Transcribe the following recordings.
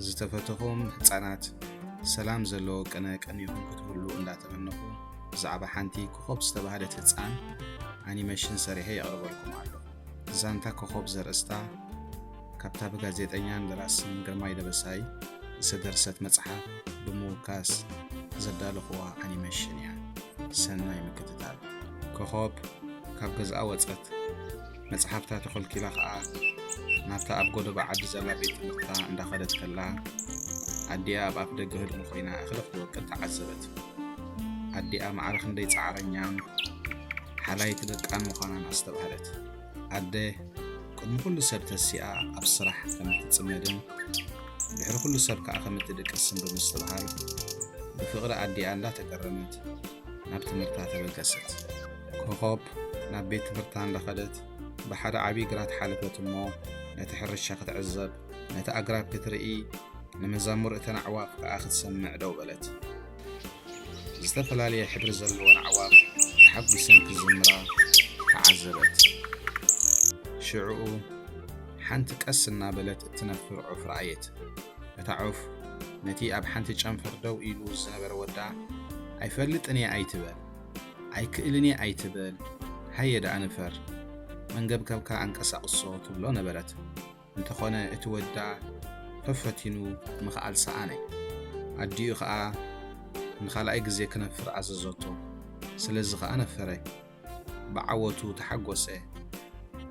ዝተፈተኹም ህፃናት፣ ሰላም ዘለዎ ቅነ ቀኒኹም ክትህሉ እንዳተመነኹ፣ ብዛዕባ ሓንቲ ኮኾብ ዝተባህለት ህፃን ኣኒሜሽን ሰሪሐ የቕርበልኩም ኣሎ። ዛንታ ኮኾብ ዘርእስታ ካብታ ብጋዜጠኛን ደራስን ግርማይ ደበሳይ ዝተደርሰት መፅሓፍ ብምውካስ ዘዳለኹዋ ኣኒሜሽን እያ። ሰናይ ምክትታል። ኮኾብ ካብ ገዝኣ ወፀት። መፅሓፍታ ተኸልኪላ ኸዓ ናብታ ኣብ ጎደቦ ዓዲ ዘላ ቤት ትምህርታ እንዳኸደት ከላ፣ ኣዲኣ ኣብ ኣፍ ደገ ህድሞ ኮይና እኽሊ ክትወቅጥ ተዓዘበት። ኣዲኣ ማዕረ ክንደይ ፃዕረኛን ሓላይት ደቃን ምዃናን ኣስተብሃለት። ኣደ ቅድሚ ኩሉ ሰብ ተሲኣ ኣብ ስራሕ ከም እትፅመድን ድሕሪ ኩሉ ሰብ ከዓ ከም እትድቅስን ብምስትብሃል፣ ብፍቕሪ ኣዲኣ እንዳተገረመት ናብ ትምህርታ ተበገሰት። ኮኾብ ናብ ቤት ትምህርታ እንዳኸደት ብሓደ ዓብዪ ግራት ሓለፈት እሞ፣ ነቲ ሕርሻ ክትዕዘብ፣ ነቲ ኣግራብ ክትርኢ፣ ንመዛሙር እተን ኣዕዋፍ ከኣ ክትሰምዕ ደው በለት። ዝተፈላለየ ሕብሪ ዘለወን ኣዕዋፍ ተሓጒሰን ክዝምራ ተዓዘበት። ሽዕኡ ሓንቲ ቀስ እናበለት እትነፍር ዑፍ ረኣየት። እታ ዑፍ ነቲ ኣብ ሓንቲ ጨንፈር ደው ኢሉ ዝነበረ ወዳ፣ "ኣይፈልጥን እየ ኣይትበል፣ ኣይክእልን እየ ኣይትበል፣ ሃየ ደኣ ንፈር፣ መንገብገብካ ኣንቀሳቕሶ" ትብሎ ነበረት። እንተኾነ እቲ ወዳ ፈፈቲኑ ምኽኣል ሰኣነ። ኣዲኡ ኸኣ ንኻልኣይ ግዜ ክነፍር ኣዘዘቶ። ስለዚ ኸኣ ነፈረ። ብዓወቱ ተሓጎሰ።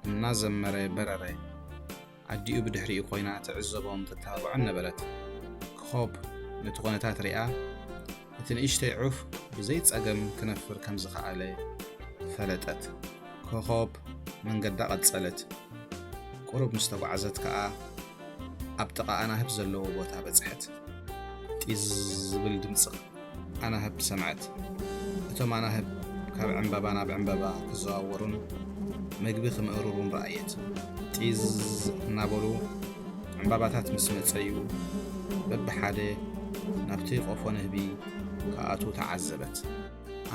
እናዘመረ በረረ። ኣዲኡ ብድሕሪኡ ኮይና ትዕዘቦን ትተባብዖን ነበረት። ኮኾብ ነቲ ኩነታት ሪኣ፣ እቲ ንእሽተይ ዑፍ ብዘይ ጸገም ክነፍር ከም ዝኸኣለ ፈለጠት። ኮኾብ መንገዳ ቀጸለት። ቁሩብ ምስ ተጓዕዘት ከኣ ኣብ ጥቓ ኣናህብ ዘለዎ ቦታ በጽሐት። ጢዝ ዝብል ድምጺ ኣናህብ ሰምዐት። እቶም ኣናህብ ካብ ዕምባባ ናብ ዕምባባ ክዘዋወሩን መግቢ ክምእርሩን ረኣየት። ጢዝ እናበሉ ዕምባባታት ምስ መጸዩ፣ በብሓደ ናብቲ ቆፎ ንህቢ ክኣትዉ ተዓዘበት።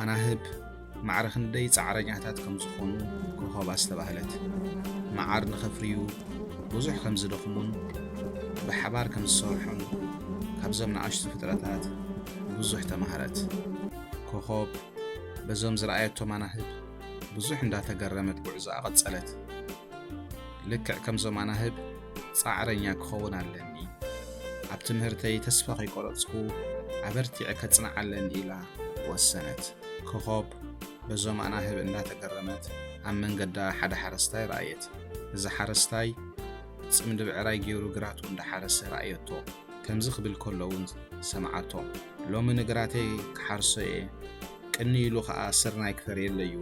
ኣናህብ ማዕረ ክንደይ ጻዕረኛታት ከም ዝኾኑ ኮኾብ ኣስተባህለት። መዓር ንኸፍርዩ ብዙሕ ከም ዝደኽሙን ብሓባር ከም ዝሰርሑን ካብዞም ንኣሽቱ ፍጥረታት ብዙሕ ተማህረት። ኮኾብ በዞም ዝረኣየቶም ኣናህብ ብዙሕ እንዳተገረመት ጉዕዞኣ ቀጸለት። ልክዕ ከምዞም ኣናህብ ጻዕረኛ ክኸውን ኣለኒ። ኣብ ትምህርተይ ተስፋ ከይቆረጽኩ ኣበርቲዐ ከጽንዕ ኣለኒ ኢላ ወሰነት። ኮኾብ በዞም ኣናህብ እንዳተገረመት ኣብ መንገዳ ሓደ ሓረስታይ ረኣየት። እዚ ሓረስታይ ጽምዲ ብዕራይ ገይሩ ግራቱ እንዳሓረሰ ረኣየቶ። ከምዚ ክብል ከሎ እውን ሰምዓቶ። "ሎሚ ንግራተይ ክሓርሶ እየ፣ ቅኒ ኢሉ ኸኣ ስርናይ ክፈርየለይ እዩ።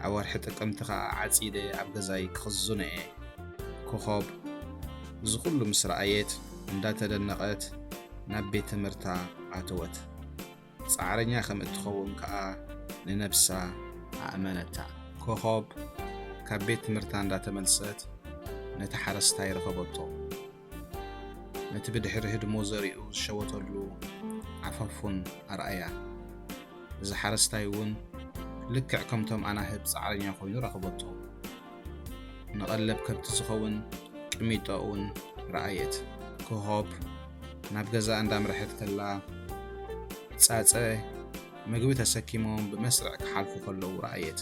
ኣብ ወርሒ ጥቅምቲ ኸኣ ዓጺደ ኣብ ገዛይ ክኽዝኖ እየ።" ኮኾብ እዚ ኩሉ ምስ ረኣየት እንዳተደነቐት ናብ ቤት ትምህርታ ኣተወት። ጻዕረኛ ከም እትኸውን ከኣ ንነብሳ ኣእመነታ። ኮኾብ ካብ ቤት ትምህርታ እንዳተመልሰት ነቲ ሓረስታይ ረኸበቶ። ነቲ ብድሕሪ ህድሞ ዘሪኡ ዝሸወተሉ ዓፋፉን ኣርኣያ። እዚ ሓረስታይ እውን ልክዕ ከምቶም ኣናህብ ጻዕረኛ ኮይኑ ረኸበቶ። ንቐለብ ከብቲ ዝኸውን ቅሚጦ እውን ረኣየት። ኮኾብ ናብ ገዛ እንዳምረሐት ከላ፣ ጻጸ ምግቢ ተሰኪሞም ብመስርዕ ክሓልፉ ከለዉ ረኣየት።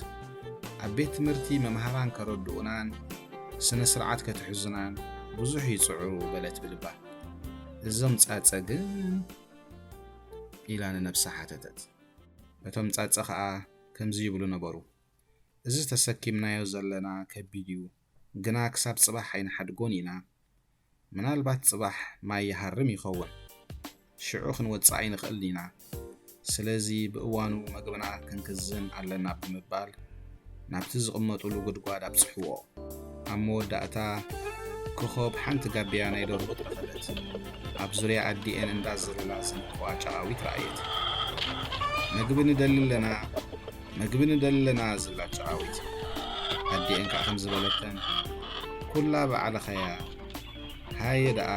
ኣብ ቤት ትምህርቲ መምሃራን ከረድኡናን ስነ ስርዓት ከትሕዙናን ብዙሕ ይጽዕሩ በለት ብልባ። "እዞም ጻጸ ግን?" ኢላ ንነብሳ ሓተተት። እቶም ጻጸ ኸኣ ከምዚ ይብሉ ነበሩ። "እዚ ተሰኪምናዮ ዘለና ከቢድ እዩ፣ ግና ክሳብ ጽባሕ ኣይንሓድጎን ኢና። ምናልባት ጽባሕ ማይ ይሃርም ይኸውን፣ ሽዑ ክንወጽእ ኣይንኽእልን ኢና። ስለዚ ብእዋኑ መግብና ክንክዝን ኣለና" ብምባል ናብቲ ዝቕመጡሉ ጉድጓድ ኣብጽሕዎ። ኣብ መወዳእታ ኮኾብ ሓንቲ ጋብያ ናይ ደርሆ ትረኸበት። ኣብ ዙርያ ኣዲኤን እንዳዘለላ ዝንቅዋ ጨቓዊት ረኣየት። "መግቢ ንደሊ ኣለና፣ መግቢ ንደሊ ኣለና" ዝብላ ጨቓዊት። ኣዲኤን ከዓ ከም ዝበለተን፣ "ኩላ ባዕልኸያ፣ ሃየ ደኣ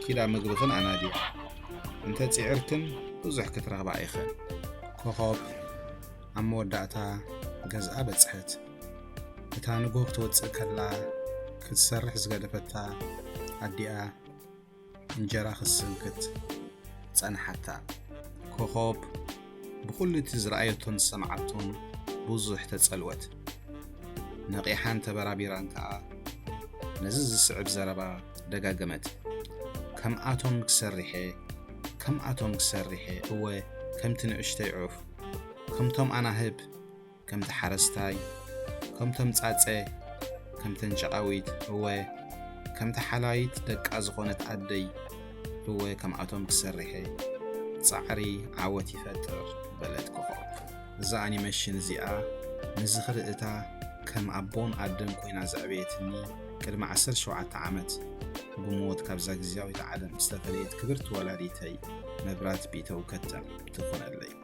ኪዳ ምግብኽን ኣናድያ፣ እንተ ጺዕርክን ብዙሕ ክትረኽባ ኢኽን።" ኮኾብ ኣብ መወዳእታ ገዝኣ በጽሐት። እታ ንግሆ ክትወጽእ ከላ ክትሰርሕ ዝገደፈታ ኣዲኣ፣ እንጀራ ክትስንክት ጸንሓታ። ኮኾብ ብኹሉ እቲ ዝረኣየቶን ዝሰምዓቶን ብዙሕ ተጸልወት። ነቒሓን ተበራቢራን ከኣ ነዚ ዝስዕብ ዘረባ ደጋገመት። ከምኣቶም ክሰርሕ እየ፣ ከምኣቶም ክሰርሕ እየ፣ እወ፣ ከምቲ ንእሽተይ ዑፍ፣ ከምቶም ኣናህብ፣ ከምቲ ሓረስታይ፣ ከምቶም ጻጸ፣ ከምተን ጨቓዊት፣ እወ፣ ከምቲ ሓላይት ደቃ ዝኾነት ኣደይ፣ እወ፣ ከምኣቶም ክሰርሕ እየ። ጻዕሪ ዓወት ይፈጥር፣ በለት ኮኾብ። እዛ ኣኒመሽን እዚኣ ንዝኽሪ እታ ከም ኣቦን ኣደን ኮይና ዘዕበየትኒ፣ ቅድሚ ዓሰርተ ሸውዓተ ዓመት ብሞት ካብዛ ግዝያዊት ዓለም ዝተፈለየት ክብርቲ ወላዲተይ መብራት ቢተው ከተም ትኾነለይ።